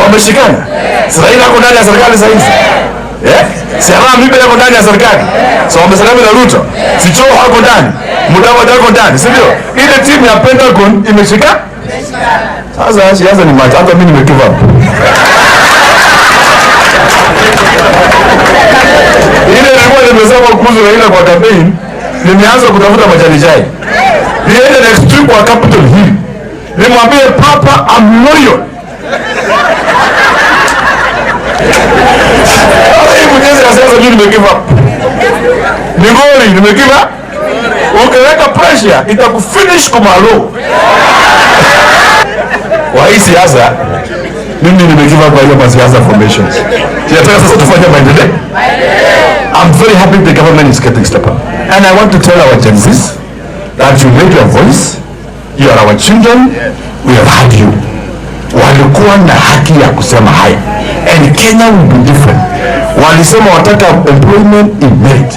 Wameshikana. Raila ako ndani ya serikali sasa hizi. Eh? Si Harambee yako ndani ya serikali. So wameshikana na Ruto. Si Joho ako ndani. Mudavadi ako ndani, si ndio? Ile timu ya Pentagon imeshika. Sasa siasa ni macho, hata mimi nime give up. Ile nilikuwa nimesema kuhusu Raila kwa campaign, nimeanza kutafuta majani chai. Niende next week kwa Capitol Hill. Nimwambie Papa, I'm loyal. Sasa hii mchezo ya siasa mimi nime give up. Ni ngori, nime give up. Ukiweka pressure itakufinish kumalo. Kwa hii siasa mimi nime give up kwa hiyo masiasa formations. Tunataka sasa tufanye maendeleo. I'm very happy the government is getting step up. And I want to tell our Gen Zs that you made your voice, you are our children, we have heard you. Walikuwa na haki ya kusema haya. And Kenya will be different. Walisema wataka employment in merit.